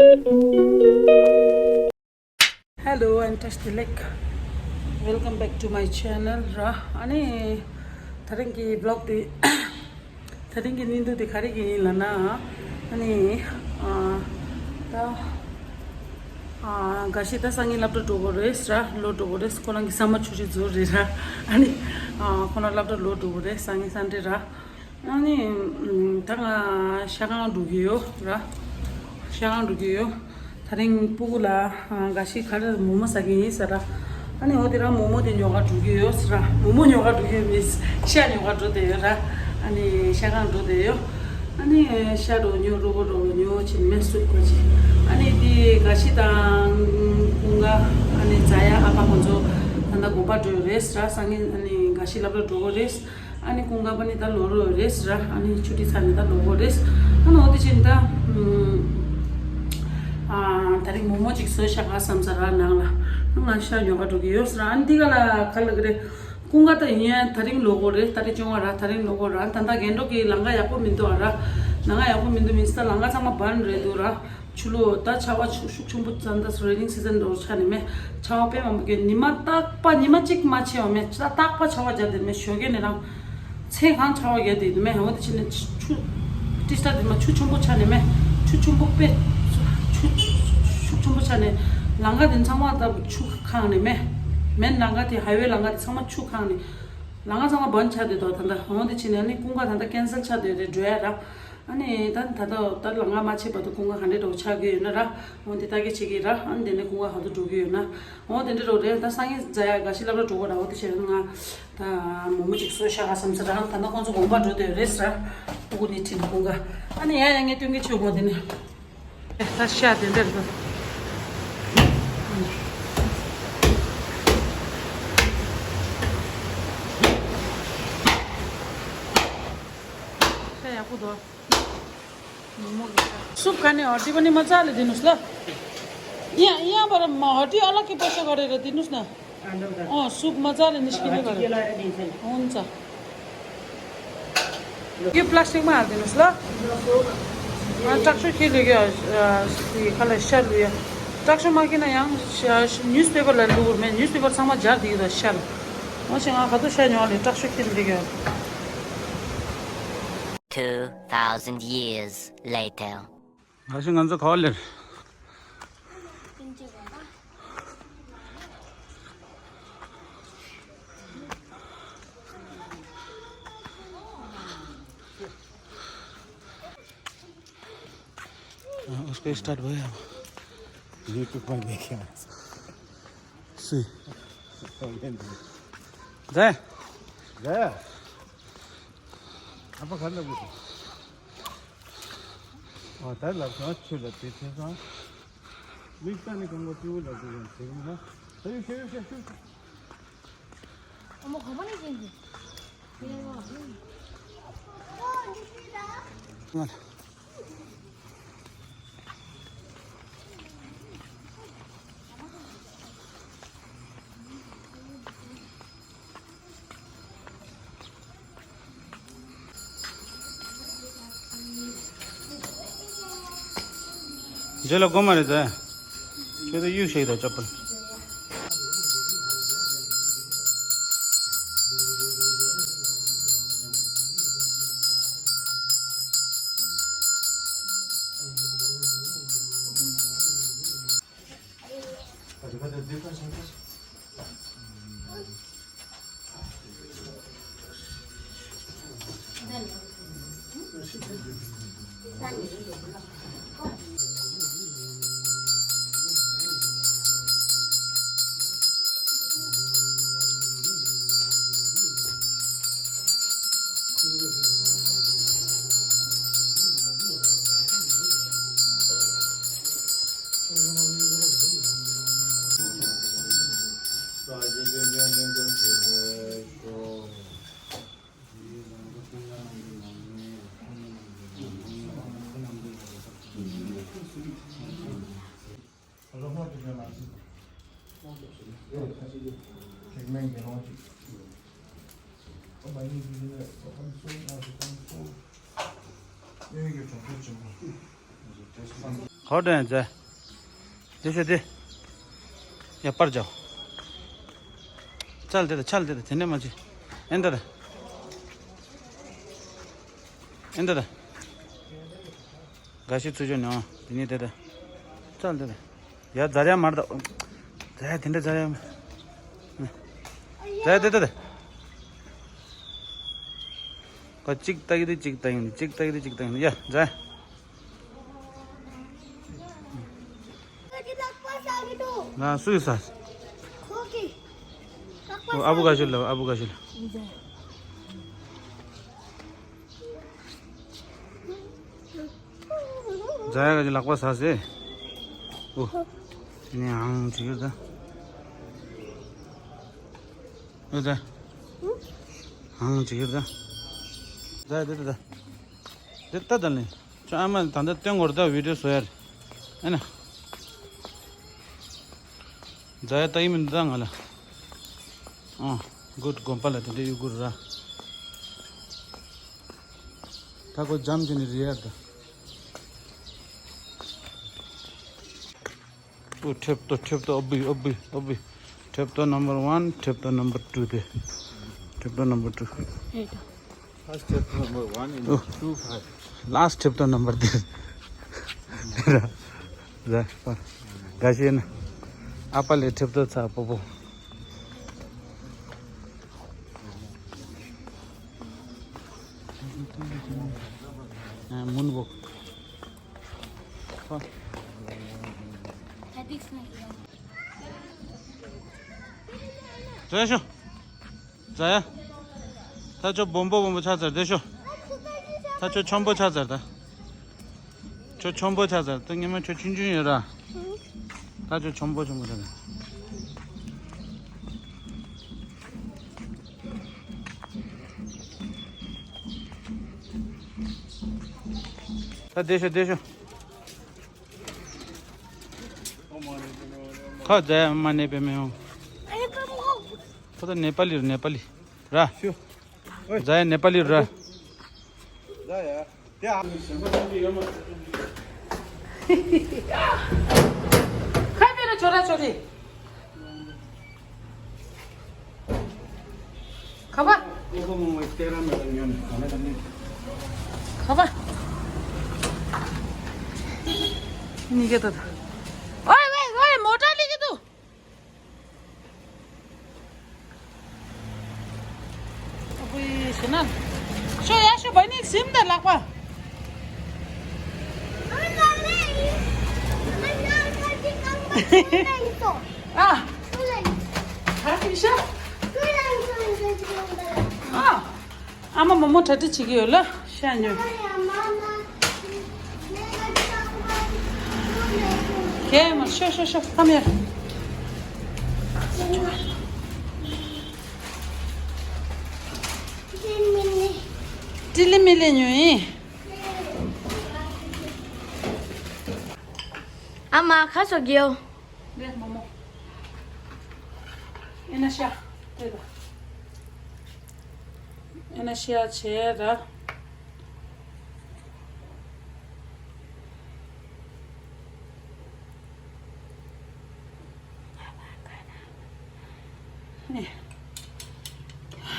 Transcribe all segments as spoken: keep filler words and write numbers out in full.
Hello, I'm Tashtilik. Welcome back to my channel. ར། ཨ་ནི་ད་རིང་གི་vlog དེ། ད་རིང་གི་སྙིང་བསྡུས་དེ་ག་རེ་གི་ཡིན་ལབ་ན། ཨ་ནི་ཨ་ད་ཨ་འགའ་ཤས་ད་སང་ཉིན་སློབ་གྲྭ་འགྲོ་དགོས་རེད་ར། ལོ་འགྲོ་དགོས་རེད། ཁོ་རང་གི་ཟ་མ་ཆུ་ཆུ་ཟུར་རེད་ར། ཨ་ནི་ཨ་ཁོ་རང་སློབ་གྲྭ་ལོ་འགྲོ་དགོས་རེད། སང་ཉིན་སན་ཌེ་ར། ཨ་ནི་ད་ང་ཤ་ཁང་འགྲོ་གི་ཡོད་ར། ཤ་ཁང་འགྲོ་གི་ཡོད། ད་རིང་སྤུ་གུ་ལ་ཨ་འགའ་ཤས་ག་རེ་མོག་མོག་ཟ་གི་ཡིན་ཟེར་ར། ཨ་ནི་འོ་དེ་རང་མོག་མོག་དེ་ཉོ་ག་འགྲོ་གི་ཡོད་ཟེར་ར། མོག་མོག་ཉོ་ག་འགྲོ་གི་ཡོད་མིན། ཤ་ཉོ་ག་འགྲོ་བསྡད་ཡོད་ར། ཨ་ནི་ཤ་ཁང་འགྲོ་བསྡད་ཡོད། ཨ་ནི་ཤ་རོ་ཉོ། རོ་གོ་རོ་ཉོ་བྱེད་མེད་སུབ་གོ་ཅི། ཨ་ནི་དེ་འགའ་ཤས་དང་ཀུན་དགའ། ཨ་ནི་ཛ་ཡ་ཨ་ཕ་ཁོང་ཚོ་ད་ལྟ་དགོན་པ་འགྲོ་ཡོད་རེད་ཟེར་ར། སང་ཉིན་ཨ་ནི་འགའ་ཤས་སློབ་གྲྭ་འགྲོ་གི་རེད། ཨ་ནི་ཀུན་དགའ་པ་ནི་ད་ལོ་རོ་རེད་ཟེར་ར། ཨ་ནི་ཆུ་ཊི་ཚར་ནས་ད་ལོ་གོ་རེད། ཨ་ནི་འོ་དེ་བྱས་ནས་ད་ཨ་ད་རིང་མོག་མོག་ཅིག་བཟོས་བཞག་ག་བསམ་ས་ར། ནང་ལ་ང་ཤ་ཉོ་ག་འགྲོ་གི་ཡོད་ཟེར་ར། ཨ་ནི་འདི་ག་ལ་ག་ལ་གི་རེད། ཀུན་དགའ་ད་ཡིན་ཡང་ད་རིང་ལོ་གོ་རེད། ད་རིང་བཅོ་ལྔ་ར། ད་རིང་ལོ་གོ་ར། ད་ད་རྒན་འགྲོ་གི་ལམ་ཁ་ཡག་པོ་མི་འདུག་ཨ་ར། ལམ་ཁ་ཡག་པོ་མི་འདུག་མིན་ས། ད་ལམ་ཁ་ཚང་མ་བན་རེད་འདུག་ར། ཆུ་ལོག་ད་ཆར་པ་ཤུགས་ཤུགས་ཆེན་པོ་ཙམ། ད་rainy season འགྲོ་ཆ་ནས་མེད། ཆར་པ་དཔེ་མང་པོ་རྒྱག་ཉི་མ་རྟག་པ་ཉི་མ་གཅིག་མ་ཕྱིན་པ་མེད། ད་རྟག་པ་ཆར་པ་རྒྱག་དེ་མེད། ཞོགས་ཀས་ནས་རང་མཚན་གང་ཆར་པ་རྒྱག་དེ་མེད། འོ་དེ་ཕྱིན་ནས་ཆུ་ཏི་སྟ་དེ་མ་ཆུ་ཆེན་པོ་ཆ་ནས་མེད། ཆུ་ཆེན་པོ་དཔེ་ཆུ་ཤུགས་ཆེན་པོ་ཆ་ནས་ལམ་ཁ་དེ་ཚང་མ་ད་ཆུ་ཁེངས་ནས་མེད། མེན་ལམ་ཁ་དེ་highway ལམ་ཁ་དེ་ཚང་མ་ཆུ་ཁེངས་ནས་ལམ་ཁ་ཚང་མ་བན་ཆགས་དེ་འདུག་ད་ལྟ། འོ་དེ་ཕྱིན་ནས་ནི་ཀུན་དགའ་ད་ལྟ་cancel ཆགས་དེ་རེད། འགྲོ་ཡ་ར། ཨ་ནི་ད་ད་ལྟ་ད་ལམ་ཁ་མ་ཕྱེ་བར་དུ་ཀུན་དགའ་ག་འདྲས་འགྲོ་ཆགས་ཀྱི་ཡོད་ན་ར། འོ་འདི་ལྟ་གི་བྱེད་ཀྱི་ར། ཨ་ནི་དེ་ནས་ཀུན་དགའ་ག་དུ་འགྲོ་གི་ཡོད་ན། འོ་དེ་འདྲས་འགྲོ་རེད། ད་སང་ཉིན་ཛ་ཡ་འགའ་ཤས་སློབ་གྲྭ་འགྲོ་དགོས་ར། འོ་དེ་བྱས་ན་ང་ད་མོག་མོག་ཅིག་བཟོས་བཞག་ག་བསམ་ས་ར། ད་ནི་ཁོང་ཚོ་དགོན་པ་འགྲོ་འདོད་རེད་ཟེར་ར། སྤུ་གུ་ནི་ཁྲིད་ནས་ཀུན་དགའ། ཨ་ནི་ཡ་ཡ་ངས་སྟོན་གི་ཆོག་གོ་དེ་ནི། ད་ཤ་དེ་འདྲས་འདུག་ཤ་ཡག་པོ་འདུག་སུབ་ཁ་ནས་ཧོ་ཏི་པ་ནི་མ་ཙ་ལེ་དེ་ནུས་ལ། ཡ་ཡ་པར་མ་ཧོ་ཏི་ཨ་ལ་ཀི་པ་ཤ་ག་རེ་རེ་དེ་ནུས་ན། ཨོ་སུབ་མ་ཙ་ལེ་ནི་ཤི་ནི་ག་རེ། ཧོན་ཙ། ཡུ་པི་ལ་སི་ཊིག་མ་ཨ་དེ་ནུས་ལ། ཨ་དྲག་ཤོས་ཁྱེད་ལས་ཀྱི་ཁ་ལ་ཤ་ལུ་ཡ། དྲག་ཤོས་མ་ཁྱེད་ན་ཡང་ཤ་ནིའུ་སི་པེ་པར་ལ་ལུ་གུར་མེད། ནིའུ་སི་པེ་པར་ཚང་མ་སྦྱར་དེ་གི་ད་ཤ་ལ། ང་ཞེ་ང་ག་དུ་ཤ་ཉོ་ལེ་དྲག་ཤོས་ཁྱེད་ལས་ཀྱི། Two thousand years later. ང་ཞེ་ང་ཚོ་ག་བ་ལེར། उसको स्टार्ट भयो अब। YouTube मा देख्यो। सुई। जय। जय। अब खान बुझ। अँ, त लाग्छ, छु ल, त्यो छ। मिक्स पानी कम गर्छु ल, त्यो छ। त्यो, त्यो, त्यो, त्यो। जेलो गोमा रहेछ। त्यो त यु सही रहेछ चप्पल। ཁོ་དྲན་ཚེ། དེ་ཤོད་དེ། ཡ་པར་བྱ། ཆལ་དེ་ད་ཆལ་དེ་ད་དེ་འདྲ་མ་བྱེད། ཨེ་འདྲ་ད། ཨེ་འདྲ་ད། དགའ་ཤོས་ཚུར་ཤོད་ནས་ཨང་དེ་ནས་དེ་ད། ཆལ་དེ་ད། ཡ་ཛར་ཡ་མར་ད། ཛར་ཡ་དེ་འདྲ་ཛར་ཡ་མ། ཛར་ཡ་དེ་ད་ད། ཁ་གཅིག་ལྟ་གི་དེ་གཅིག་ལྟ་ཡིན་གཅིག་ལྟ་གི་དེ་གཅིག་ལྟ་ཡིན། ཡ་ཛར་ཡ། ང་སུ་ཡི་ས། ཨོ་ཨ་བུ་ག་ཤི་ལ་ཨ་བུ་ག་ཤི་ལ། ཛ་ཡ་ག་ཅི་ལག་པ་ཟ་སེ། ཨོ། དེ་ནས་ཨང་ཅིག་ཡོད་ད། ཨོ་ད། ཨང་ཅིག་ཡོད་ད། ཛ་ཡ་དེ་ད་ད། དེ་ལྟ་ད་ལེ། ཁྱོད་ཨ་མ་ད་ལྟ་སྟོན་གོ་ར་ད་བི་ཌིའོ་བཟོ་ཡ་རེད། ཨེ་ན། ཛ་ཡ་ལྟ་ཡི་མི་འདུག་ད་ང་ལ། ཨང་། གུད་དགོན་པ་ལ་དེ་འདྲ་ཡོད་དགོས་ར། ད་ཁོ་འཇམ་གྱི་ནི་རེད་ཡ་ད། ཨོ་ཁྲེབ་ཏོ་ཁྲེབ་ཏོ་ཨོ་བི་ཨོ་བི་ཨོ་བི། ཁྲེབ་ཏོ་number one ཁྲེབ་ཏོ་number two དེ། ཁྲེབ་ཏོ་number two། First chapter number one in two five. Last chapter number this. ར། ར། དགའ་ཤེས་ན། ཨ་ཕ་ལས་ཁྲེབ་ཏོ་ཚ་པོ་པོ། ཨ་མུན་བོ། ཧ། ད་ཤོ། ཛ་ཡ། ད་ཁྱོད་སྦོམ་པོ་སྦོམ་པོ་ཆགས་ཚར་དེ་ཤོ། ད་ཁྱོད་ཆེན་པོ་ཆགས་ཚར་ད། ཁྱོད་ཆེན་པོ་ཆགས་ཚར་ད་སྔོན་མ་ཁྱོད་ཆུང་ཆུང་ཡོད་ར། ད་ཁྱོད་ཆེན་པོ་ཆེན་པོ་ཆགས་ཚར། ད་དེ་ཤོ་དེ་ཤོ། ཁ་ཛ་ཡ་མ་ནེ་པེ་མེ་ཧོ། ཁོ་ད་ནེ་པ་ལི་རུ་ནེ་པ་ལི་ར། ཤོ། ཛ་ཡ་ནེ་པ་ལི་ར། ཛ་ཡ། དེ་ཨ། ཁ་མེ་ར་ཆོ་ར་ཆོ་རི། ཁ་བ། ཁ་བ། ནི་གེ་ཏོ་ད། ཨོའི་ཝེ་ཝེ་མོ་ཊ་ལི་གེ་ཏོ། ཨ་ཁུའི་ཞེ་ན། ཤོ་ཡ་ཤོ་བ་ནི་སིམ་ད་ལག་པ། ཨ། ད་ཁི་ཤ། ཨ། ཨ་མ་མོ་མོ་གྲ་སྒྲིག་བྱེད་ཀྱི་ཡོད་ལ་ཤ་ཉོས། ཁྱེད་མ་ཤོ་ཤོ་ཤོ་ཁམ་ཡ། ཏི་ལི་མི་ལི་ཉོས་ཡིན། ཨ་མ་ཁ་སོ་གེའོ། ལེ་མོ་མོ། ཨེ་ན་ཤ། དེ་ལ། ཨེ་ན་ཤ་བྱས་ར། ཨེ།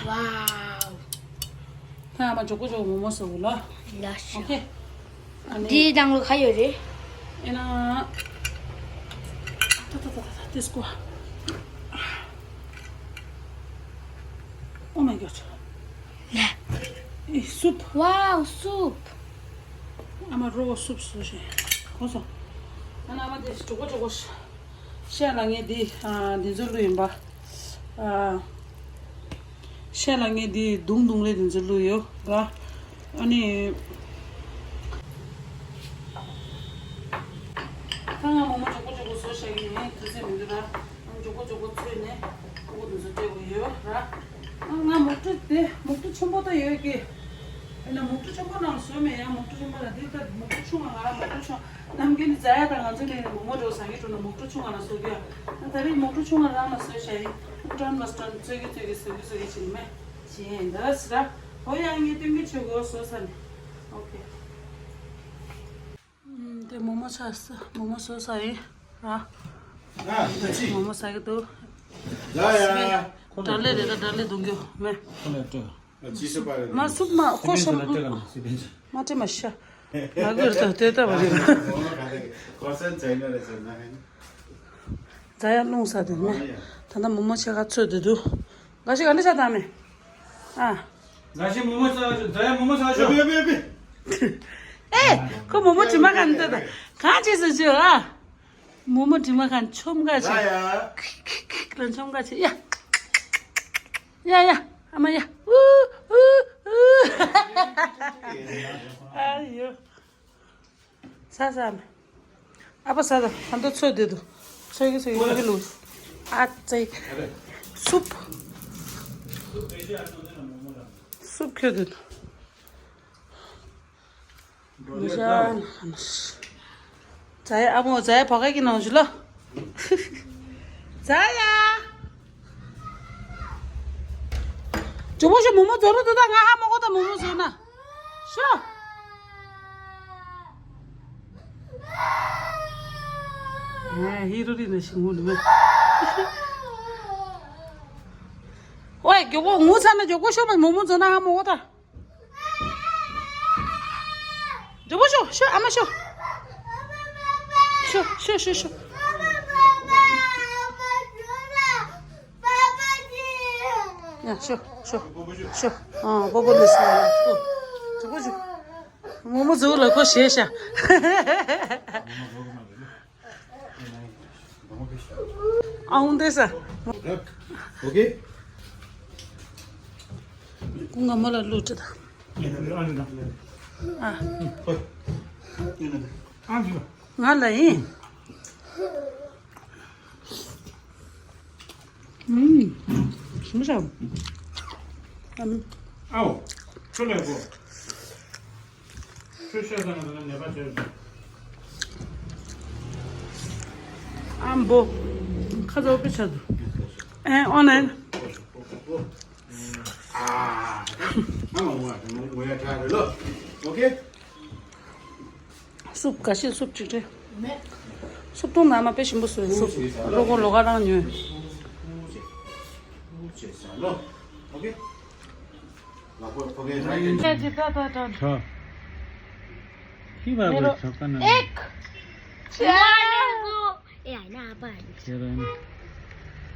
ཝའོ། ད་ཨ་མ་མགྱོགས་པོ་མགྱོགས་པོ་མོག་མོག་ཟ་དགོས་ལ། ལ་ཤ། ཨོ་ཁེ། ཨ་ནི། འདིའི་ནང་ལ་ག་ཡོད་རེད། ཨེ་ན། ཨ་ཏ་ཏ་ཏ་ཏ་ཏ་ཏིས་ཀོ། Oh my god. ལ། ཨེ་སུབ། ཝའོ་སུབ། ཨ་མ་རོ་སུབ་བཟོ་བྱས། གོ་སོང་། ཨ་ན་ཨ་མ་དེ་མགྱོགས་པོ་མགྱོགས་པོ། ཤ་ལ་ངས་འདི་ཨ་འདི་ཚོ་བླུགས་ཡིན་པ། ཨ་ཤ་ལ་ངས་འདི་དུང་དུང་རེ་འདི་ཚོ་བླུགས་ཡོད་ར། ཨ་ནི། ད་ང་མོག་མོག་མགྱོགས་པོ་མགྱོགས་པོ་བཟོ་བྱ་གི་ཡིན། དུས་ཚོད་མི་འདུག་ར། ཨ་མགྱོགས་པོ་མགྱོགས་པོ་བཙོས་ནས་ཨ་ཁུ་འདི་ཚོ་སྤྲད་དགོས་ཡོད་ར། ཨ་ང་མོག་ཊ་དེ་མོག་ཊ་ཆེན་པོ་ད་ཡོད་ཀི། ཨ་ན་མོག་ཊ་ཆེན་པོ་ནང་བཟོས་མེད་ཡང་མོག་ཊ་ཆེན་པོ་ལ་འདི་ལྟ་མོག་ཊ་ཆུང་བ་ང་རང་མོག་ཊ་ཆུང་། ནམ་རྒྱུན་ནི་ཛ་ཡ་དང་ང་ཚོ་ནས་མོག་མོག་འགྲོ་ཟ་གི་འགྲོ་ན་མོག་ཊ་ཆུང་བ་ལ་བཟོ་གི་ཡ། ད་རེས་མོག་ཊ་ཆུང་བ་རང་ལ་བཟོས་བྱ་ཡིན། ཀྲོན་མ་ཀྲོན་བཙོས་གི་བཙོས་གི་བཟོ་གི་བཟོ་གི་བྱེད་ནི་མེད། བྱེད་ཡིན་ད་ཟེར་ར། ཧོ་ཡ་ངས་སྟོན་གི་ཆོས་གོ་བཟོ་ས་ནི། ཨོ་ཁེ། ཨམ་དེ་མོག་མོག་ཆགས་ས་མོག་མོག་བཟོ་ས་ཡིན། ཨ། ཨ་ཙི། མོག་མོག་ཟ་གི་འདུག་ཡ་ཡ། དགྲ་ལས་རེད་ད། དགྲ་ལས་གཏོང་རྒྱུ་མེད། ཁོ་ལ་སྤྲོད། ཨ་ཙི་སོ་པ་རེད། མ་སུབ་མ་ཁོ་ཤོམ། མ་ཏི་མ་ཤ། ང་གིར་ད་དེ་ལྟ་བ་རེད། ཁོ་སན་ཙེ་ན་རེད་ཟེར་ན་ཧན། ཛ་ཡ་རླུང་ས་དེ་ནས། ད་ལྟ་མོག་མོག་ཆེ་ཁ་ཚོད་དེ་འདུག་འགའ་ཞིག་ག་འདྲ་ཆགས་དང་མེད། ཨ། འགའ་ཞིག་མོག་མོག་ཚ་ཞོ། ཛ་ཡ་མོག་མོག་ཚ་ཞོ། ཨེ། ཁོ་མོག་མོག་དྲི་མ་གང་འདུག་ད། གང་བྱས་སུ་བྱོས་ཨ། མོག་མོག་དྲི་མ་གང་ཆོམ་ག་ཆེ། ཛ་ཡ། ཁིག་ཁིག་ཁིག་ལ་ཆོམ་ག་ཆེ་ཡ། ཡ་ཡ། ཨ་མ་ཡ། ཨུ་ཨུ་ཨུ། ཨ་ཡོ། ཟ་ཟ། ཨ་ཕ་ཟ་ཟ། ད་ལྟ་ཚོད་བསྡད་འདུག་ཚོད་ཀྱི་ཚོད་ཀྱི་ཁོ་གི་ལུགས། ཨ་ཙི། སུབ། སུབ་ཁྱོད་འདུག་མི་ཤ་ན་ཁ་ན། ཛ་ཡ་ཨ་མོ། ཛ་ཡ་བ་ག་གི་ནང་ཞུ་ལོ། ཛ་ཡ། ཇོ་བོ་ཤོ་མོག་མོག་ཛོ་རུ་དུ་ད། ང་ཧ་མོ་གོ་ད་མོག་མོག་ཛོ་ན། ཤོ། ཧེ་རུ་རི་ན་ཤི་ངུ་ནི་མེ། ཨོའི་ཇོ་བོ་ངུ་ཚ་ན་ཇོ་བོ་ཤོ་མོག་མོག་ཛོ་ན་ཧ་མོ་གོ་ད། ཇོ་བོ་ཤོ། ཤོ་ཨ་མ་ཤོ། ཤོ་ཤོ་ཤོ་ཤོ། ཡ་ཤོ་ཤོ་ཤོ། ཨ་པོ་པོ་ལེ་སི་ལ་ལ་ཤོ། ཇོ་བོ་ཤོ། མོག་མོག་ཛོ་ལ་ཁོ་ཤེས་ཤ། ཨའུན་དེ་ས། ཨོ་ཀེ། ཀུན་དགའ་མོ་ལ་བླུགས་ཏེ་ད། ཨ། ང་ལ་ཡིན། ཨུམ། ཞིམ་ཤ། ཨམ། ཨའོ། ཁྱོད་ལས་གོ། ཁྱོད་ཤ་ཟ་ན་ཟ་ན་ནད་པ་བྱེད། ཨམ་བོ། ཁ་ཚ་བོ་དཔེ་ཆ་འདུག་ཨེ་ཨོ་ནན། ཨ། ཨ་མ་ངོ་ངོ་ཡ་ཁྲ་རེ་ལོ། ཨོ་ཀེ། སུབ་འགའ་ཤས་སུབ་ཅིག་རེད། སུབ་བཏུང་ན་མ་དཔེ་ཞིམ་པོ་བཟོས། སུབ་ལོ་གོ་ལོ་ག་རང་ཉོས། ཁྱོད་ཀྱི་ད་ད་ད། ཁྲ། ཁྱི་བ་བ་ཆོག་ག་ན། ཨེག་ཁྱེད་རང་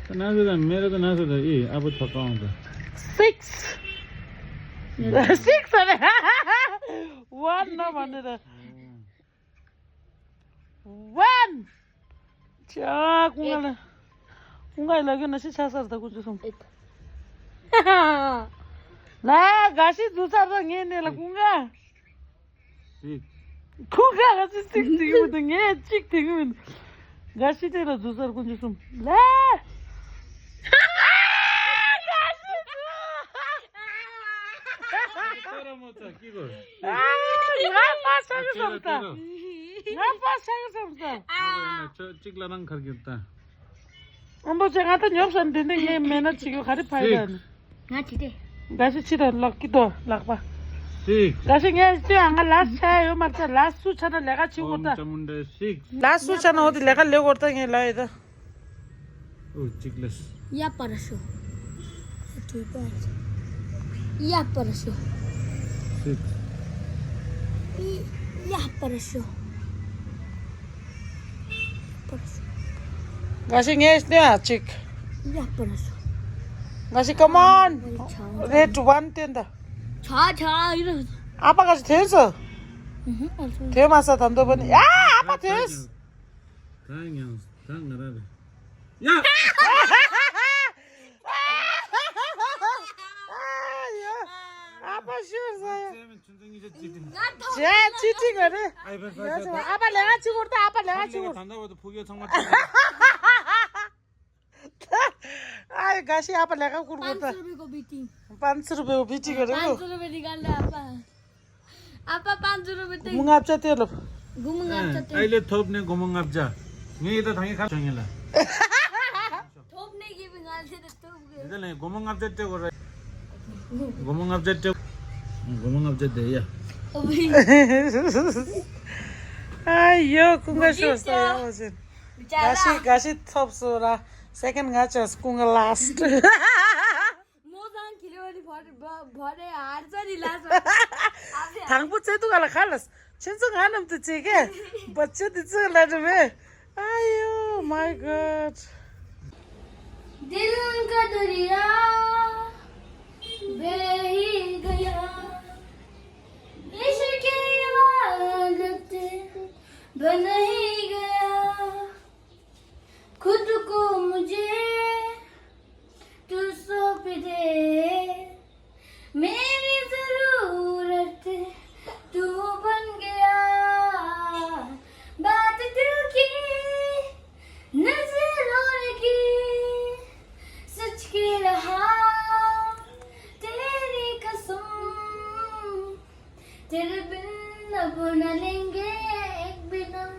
ད་ན་ཟེར་ད་མེ་ར་ད་ན་ཟེར་ད་ཨི་ཨ་བ་ཆོག་ག་འོང་ད། སིགས། སིགས་རེད། ཝན་ན་མ་ནི་ད། ཝན། ཅ་ཀུང་ག་ལ། ཀུང་ག་ལ་གི་ན་ཤི་ཆ་སར་ད་ཀུ་ཅུ་སོང་། ལ་ག་ཤི་ཛུ་ཚར་ད་ངེ་ནེ་ལ་ཀུང་ག་ཁུ་ག་ག་ཅི་ཅིག་ཅིག་མི་འདུག་ངས་ཅིག་དེ་གི་མི་འདུག་ག་ཤི་དེ་ལ་ཛུ་ཚར་ཀུན་ཅི་སུམ་ལ། ང་པ་ས་གི་སོམ་ད། ང་པ་ས་གི་སོམ་ད། ཅིག་ལ་རང་ཁར་གྱིར་ད། ཨོམ་པོ་ཆེ་ང་ད་ཉོབ་སོང་། འདི་འདི་ངས་མེད་ན་ཅིག་ཡོད་ག་རེ་ཕ་ཡི་ད་ནི། ང་ཅི་སྟེ། འགའ་ཞིག་ཕྱི་དང་ལག་གི་དོ་ལག་པ། སིག། འགའ་ཞིག་ངས་ཅི་ཡང་ང་ལ་ཆ་ཡོད་མ་རེད། ལ་སུ་ཆ་ན་ལས་ཀ་བྱེད་དགོས་ད། ལ་སུ་ཆ་ན་འོ་དེ་ལས་ཀ་ལས་དགོས་ད་ངས་ལ་ཡོད་ད། ཨོ་གཅིག་ལས། ཡ་པ་ར་ཤོ། ཡ་པ་ར་ཤོ། སིག། ཡ་པ་ར་ཤོ། འགའ་ཞིག་ངས་སྟོན་ཨ་ཅིག་འགའ་ཞིག་come on། Red one སྟོན་ད། ཆ་ཆ་ཡིན། ཨ་ཕ་འགའ་ཞིག་ཐོན་སོ། ཐོན་མ་ས་ད་འདོད་པ་ནི་ཨ་ཨ་ཕ་ཐོན། ད་ཡང་ད་ང་ར་རེད། ཡ། ཨ་ཕ་ཤོར་ས་ཡ། ཇེ་ཅི་ཅི་ང་རེད། ཨ་ཕ་ལས་ང་ཅི་གོར་ད། ཨ་ཕ་ལས་ང་ཅི་གོར། ཨ་འགའ་ཞིག་ཨ་ཕ་ལས་ཀ་གོར་གོར་ད། पाँच सौ रुपये को बीटिंग। पाँच सौ रुपये को बीटिंग रे। पाँच सौ रुपये निकाल ले आपा। आपा पाँच सौ रुपये ཏེ། སྒོར་མོ་ལྔ་བརྒྱ་སྟེར་ལོ། སྒོར་མོ་ལྔ་བརྒྱ་སྟེར། ཨ་ལེ་ཐོབ་ནས་སྒོར་མོ་ལྔ་བརྒྱ། ངས་ཡི་ད་ཐང་ཡི་ཁ་བྱང་ཡིན་ལ། ཐོབ་ནས་ཀྱི་མི་ང་ཚེ་ད་ཐོབ་གི། ཡི་ད་ལེ་སྒོར་མོ་ལྔ་བརྒྱ་སྟེར་གོ་ར། སྒོར་མོ་ལྔ་བརྒྱ་སྟེར། སྒོར་མོ་ལྔ་བརྒྱ་དེ་ཡ། ཨ་ཡོ་ཀུན་དགའ་ཤོར་ས་ཡ་འོ་ཟེར། དགའ་བཤད་དགའ་བཤད་ཐོབ་སོང་ར། སེ་ཀེན་ང་ཅག་སྐུ་ངལ་ལ་སི་ཊི། མོ་ཚང་གི་ལོ་ནི་བོ་རེ་བོ་རེ་ཨར་ཙ་རི་ལ་སོ། དང་པོ་ཚེ་ཐུག་ག་ལ་ཁ་ལ་ཁྱེད་ཚོ་ང་རྣམས་དུ་བྱེད་ཀས་བ་ཅོ་དེ་ཚོ་ལ་རེ་བས། ཨ་ཡོ་མའི་གོད། दिल का दरिया बह ही गया, इश्क की इबादत बन ही गया। खुद को मुझे तू सौंप दे, मेरी जरूरत तू बन गया। बात दिल की, नजरों की, सच कह रहा तेरी कसम। तेरे बिन अब न लेंगे एक भी दम।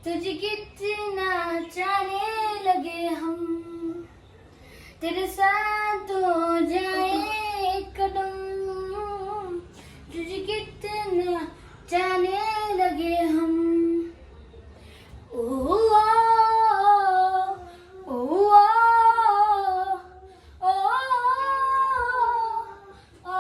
तुझे कितना चाहने लगे हम, तेरे साथ हो जाए एक कदम। तुझे कितना चाहने लगे हम। ओ, ओ, ओ, ओ, ओ, ओ।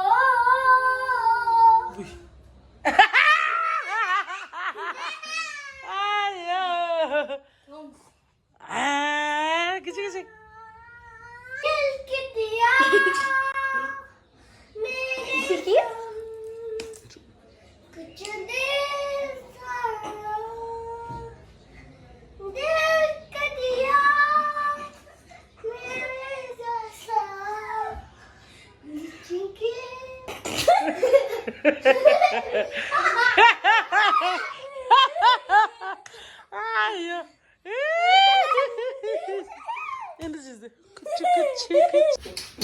Ai, ya. Endişesi. Küçük, küçük, küçük.